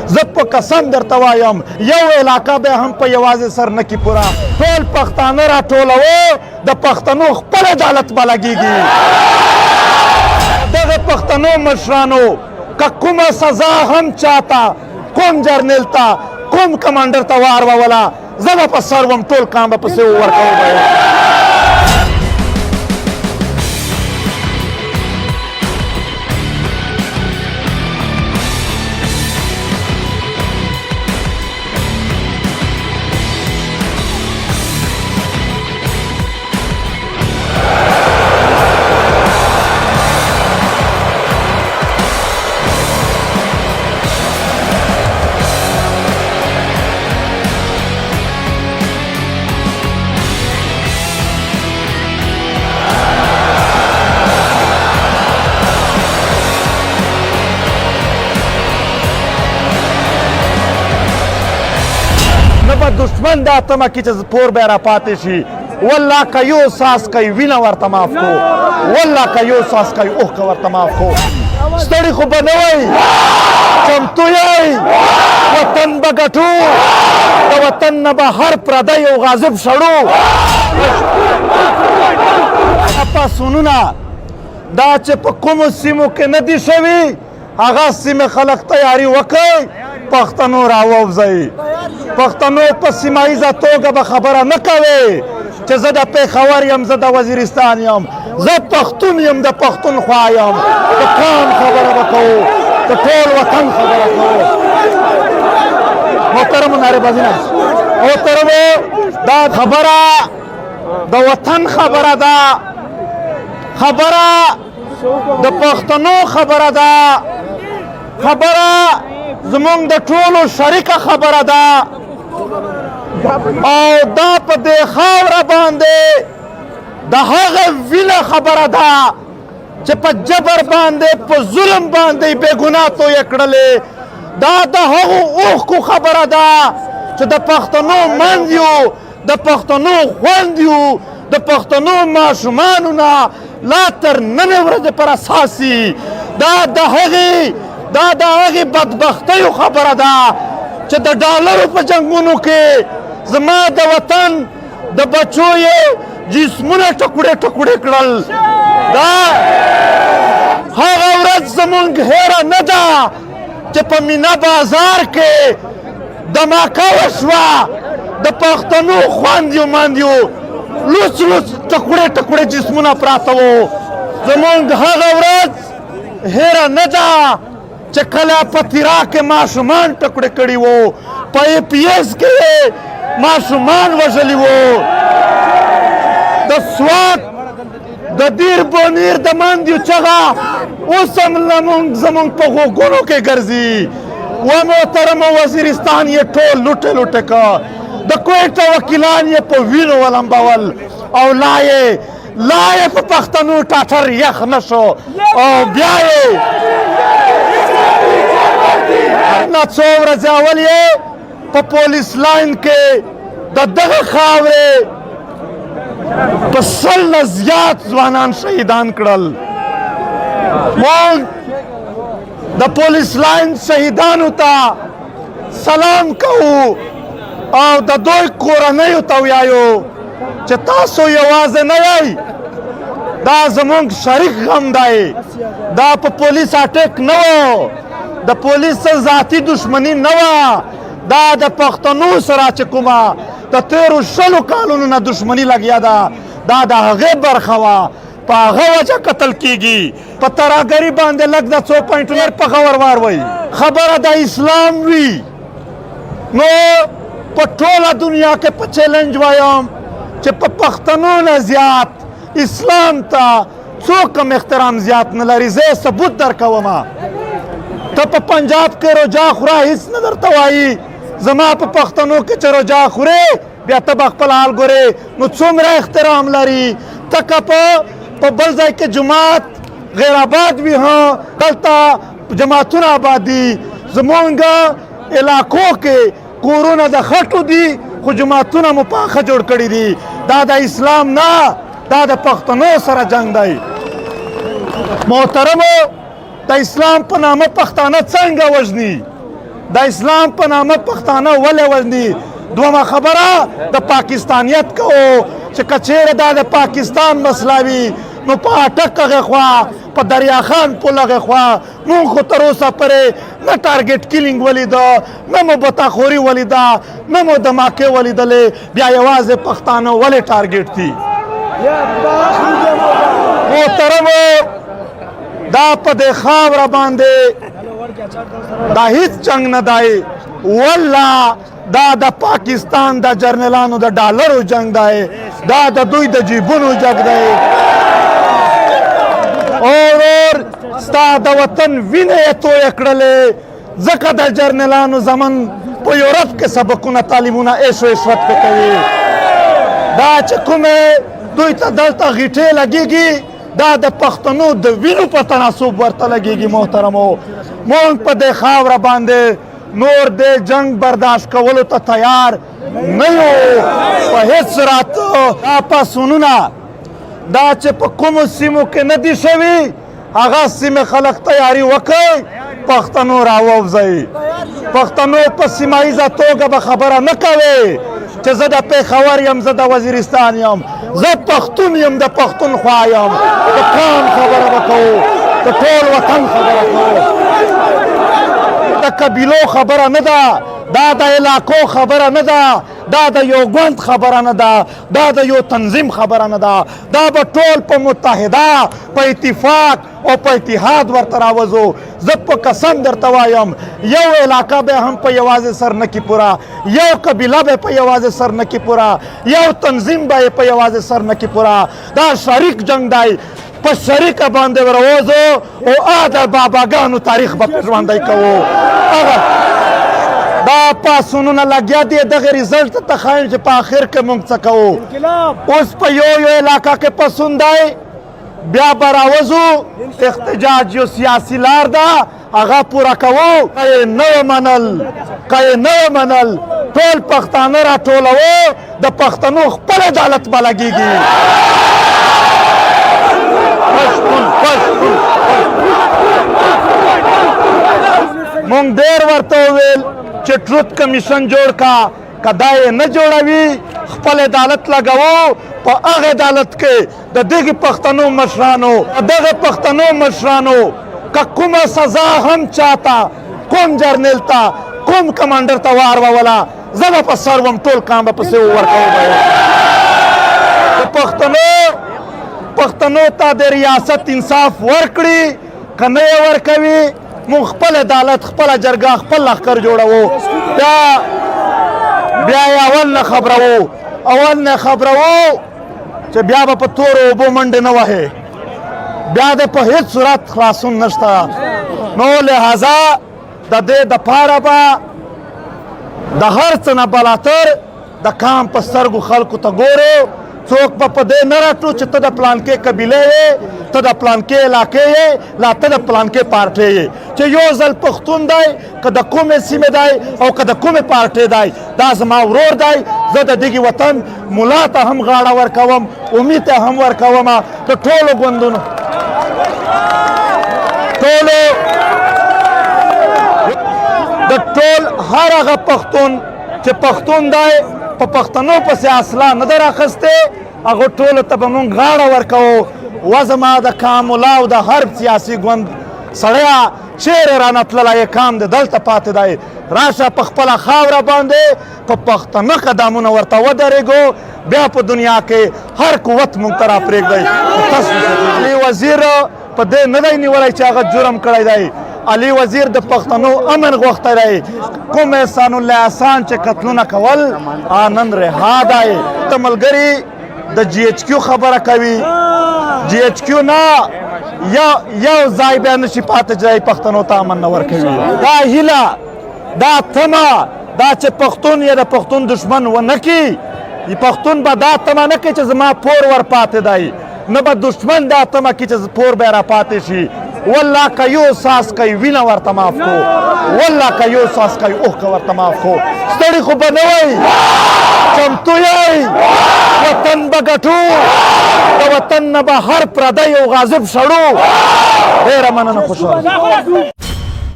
زه په قسم درته وایم، یو علاقه به هم په یوازې سر نه کی پوره. ټول پښتانه راټولوو، د پښتنو خپل عدالت به لګېږي. دغه پښتنو مشرانو که کومه سزا هم چاته، کوم جرنیل ته، کوم کمانډر ته واروله، زه به په سر وم، ټول قام به پسې ورکوم. نه به دشمن دا تمه کې چې پور به را پاتې شي. والله که یو څاڅکی وینه ورته معاف کو، والله که یو څاڅکی اوښکه ورته معاف کو. ستړي خو به نه وئ؟ چمتو یئ؟ وطن به ګټو، د وطن نه به هر پردی او غاضب شړو. پاسونونه دا چې په کومو سیمو کې نه دي شوي، هغه سیمې خلک تیاری وکړئ، پښتنو راووځئ. پښتنو په سیمه ییزه توګه به خبره نه کوي چې زه د پېښور یم، زه د وزیرستان یم، زه پښتون یم، د پښتونخوا یم. د قام خبره به کوو، د ټول وطن خبره کوو. محترمو نارې بازي نه، محترمو، دا خبره د وطن خبره ده، خبره د پښتنو خبره ده، خبره زمونږ د ټولو شریکه خبره ده. او دا په دې خاوره باندې د هغه وینه خبره ده چې په جبر باندې، په ظلم باندې بې ګناه تویې کړلې. دا د هغو اوښکو خبره ده چې د پښتنو منځ یو، د پښتنو خوند یو، د پښتنو ماشومانو نه لا تر ننې ورځې پر اساسي. دا د هغې بدبختیو خبره ده چې د ډالرو په جنگونو کې زما د وطن د بچو یې جسمونه ټکړې ټکړې کړل. دا هغه ورځ زمونږ هېره نه ده چې په مینا بازار کې دماکه وشوه، د پښتنو خوندیو مندیو لوڅ لوڅ ټکړې ټکړې جسمونه پراته وو. زمونږ هغه ورځ هېره نه ده چې کله په تیرا کې ماشومان ټکړې کړي وو، په ای پي ایس کې ماشومان وژلي وو. د سوات د دیر بونیر د مندیو چغه اوس هم زمونږ په غوږونو کې ګرځي. و محترمو، وزیرستان یې ټول لوټه لوټه کا، د کویټه وکیلان یې په وینو ولمبول، او لا یې په پښتنو ټاټر یخ نشو او بیا یې نه څو ورځې اول یې په پولیس لاین کې د دغه خاورې په 100 نه زیات ځوانان شهیدان کړل. موږ د پولیس لاین شهیدانو ته سلام کوو او د دوی کورنیو ته ویایو چې تاسو یوازې نه یئ، دا زمونږ شریک غم دی. دا په پولیس اټک نه و، د پولیس سره ذاتي دښمني نه وه، دا د پښتنو سره چې کومه د تیرو 20 کالونو نه دښمني لګیا ده، دا د هغې برخه وه، په هغه وجه قتل کیږي. په ترهګري باندې لږ د څو پوینټونو په غور وار وي. خبره د اسلام وي نو په ټوله دنیا کې په چیلنج وایم چې په پښتنو نه زیات اسلام ته څوک هم احترام زیات نه لري. زه ثبوت درکوم. ته په پنجاب کې روجا خوره، هیڅ نه درته وایي. زما په پښتنو کې چې روجا خورې، بیا ته به خپل حال ګورې نو څومره احترام لري. ته که په بل ځای کې جومات غیر آباد وي، ها دلته جماعتونه آباد دي. زمونږ علاقو کې کورونه د خټو دي، خو جوماتونه مو پاخه جوړ کړي دي. دا د اسلام نه، دا د پښتنو سره جنگ دی. محترمو، د اسلام په نامه پښتانه څنګه وژني؟ د اسلام په نامه پښتانه ولې وژني؟ دومه خبره د پاکستانیت کوو چې کچېره دا د پاکستان مسله وي نو په اټک هغې خوا، په دریا خان پل هغې خوا مونږ خو تر اوسه پورې نه ټارګټ کلینګ ولیده، نه مو بتاخوري ولیده، نه مو دماکې ولیدلې، بیا یوازې پښتانه ولې ټارګټ دي؟ محترمو، دا په دې خاوره باندې دا هیڅ جنگ نه دی، والله دا د پاکستان د جرنلانو د ډالرو جنگ دی، دا د دوی د جیبونو جنگ دی. اور ستا د وطن وینه یې تویه کړلې، ځکه د جرنلانو زمن په یورپ کې سبقونه تعلیمونه عیش و عشرت پې کوي. دا چې کومې دوی ته دلته غیټې لګېږي، دا د پښتنو د وینو په تناسب ورته لګېږي. محترمو، مونږ په دې خاوره باندې نور د جنگ برداشت کولو ته تیار نه یو په هیڅ صورت. دا پاڅونونه دا چې په کومو سیمو کې نه دي شوي، هغه سیمې خلک تیاری وکړي، پښتنو راووځئ. پښتنو په سیمه ییزه توګه به خبره نه کوي چې زه د پېښور یم، زه د وزیرستان یم، زه پښتون یم، د پښتونخوا یم. د قام خبره به کوو، د ټول وطن خبره کوو. د قبیلو خبره نه ده، دا د علاقو خبره نه ده، دا د یو ګوند خبره نه ده، دا د یو تنظیم خبره نه ده. دا به ټول په متحده، په اتفاق او په اتحاد ورته راوځو. زه په قسم درته وایم، یو علاقه به هم په یوازې سر نه کی پوره، یو قبیله به په یوازې سر نه کی پوره، یو تنظیم به په یوازې سر نه کی پوره. دا شریک جنگ دی، په شریکه باندې وروځو او د باباګانو تاریخ به په ژوندی کوو. هغه دا پاڅونونه لګیا دي، دغه رزلټ ته ښایم چې په آخر کې مونږ څه کوو. اوس په یو یو علاقه کې پاڅون دی، بیا به راوځو. احتجاج یو سیاسي لار ده، هغه پوره کوو. که یې نه ومنل، که یې نه ومنل، ټول پښتانه راټولوو، د پښتنو خپل عدالت به لګېږي. پښتون پښتون مونږ ډېر ورته وویل چې ټروت کمیشن جوړ کا، که دا یې نه جوړوي خپل عدالت لګوو. په هغه عدالت کې د دغه پښتنو مشرانو، دغه پښتنو مشرانو که کومه سزا هم چاته، کوم جرنیل ته، کوم کمانډر ته وار ووله، زه به په سر وم، ټول کام به پسې ورکوم. د پښتنو ته د ریاست انصاف ورکړي، که نه یې ورکوي مونږ خپل عدالت، خپله جرګه، خپل لښکر جوړوو. بیا یې اول نه خبروو، اول نه خبروو چې بیا به په تورو اوبو منډې نه وهې، بیا د په هیڅ صورت خلاصون نشته. نو لهذا د دې دپاره به د هر څه نه بالاتر د کام په سترګو خلکو ته ګورو. څوک به په دې نه راټو چې ته د پلانکې قبیلې یې، ته د پلانکې علاقې یې، لا ته د پلانکې پارټۍ یې. چې یو ځل پښتون دی، که د کومې سیمې دی او که د کومې پارټۍ دی، دا زما ورور دی. زه د دغې وطن ملا ته هم غاړه ورکوم، امید ته هم ورکوم، د ټولو ګوندونو، ټولو د ټول هر هغه پښتون چې پښتون دی، په پښتنو پسې اصلا نه ده راخیستې، هغه ټولو ته به مونږ غاړه ورکوو. و زما د کام ملا او د هر سیاسي ګوند سړیه، چیرې رانه تللی یې، کام دې دلته پاتې دی، راشه په خپله خاوره باندې په پښتنه قدمونه ورته ودرېږو، بیا په دنیا کې هر قوت مونږ ته راپرېږدی. علي وزیر په دې نه دی نیولی چې هغه جرم کړی دی. علي وزیر د پښتنو امن غوښتی دی. کوم احسان الله احسان چې قتلونه کول، نن رها دی. ته ملګري د جی ایچ کیو خبره کوي، جی ایچ کیو نه یو ځای بیا نشي پاتې چې پښتنو ته امن نه ورکوي. دا هیله، دا تمه، دا چې پښتون یې د پښتون دشمن ونه کړي، پښتون به دا تمه نه کوي چې زما پور ور پاتې دی، نه به دشمن دا تمه کوي چې پور به را پاتې شي. والله که یو څاڅکی وینه ورته معاف کو، والله که یو څاڅکی اوښکه ورته معاف کو. ستړي خو به نه وئ، چمتو یئ، وطن به ګټو، د وطن نه به هر پردی او غاضب شړو. ډېره مننه، خوشحاله.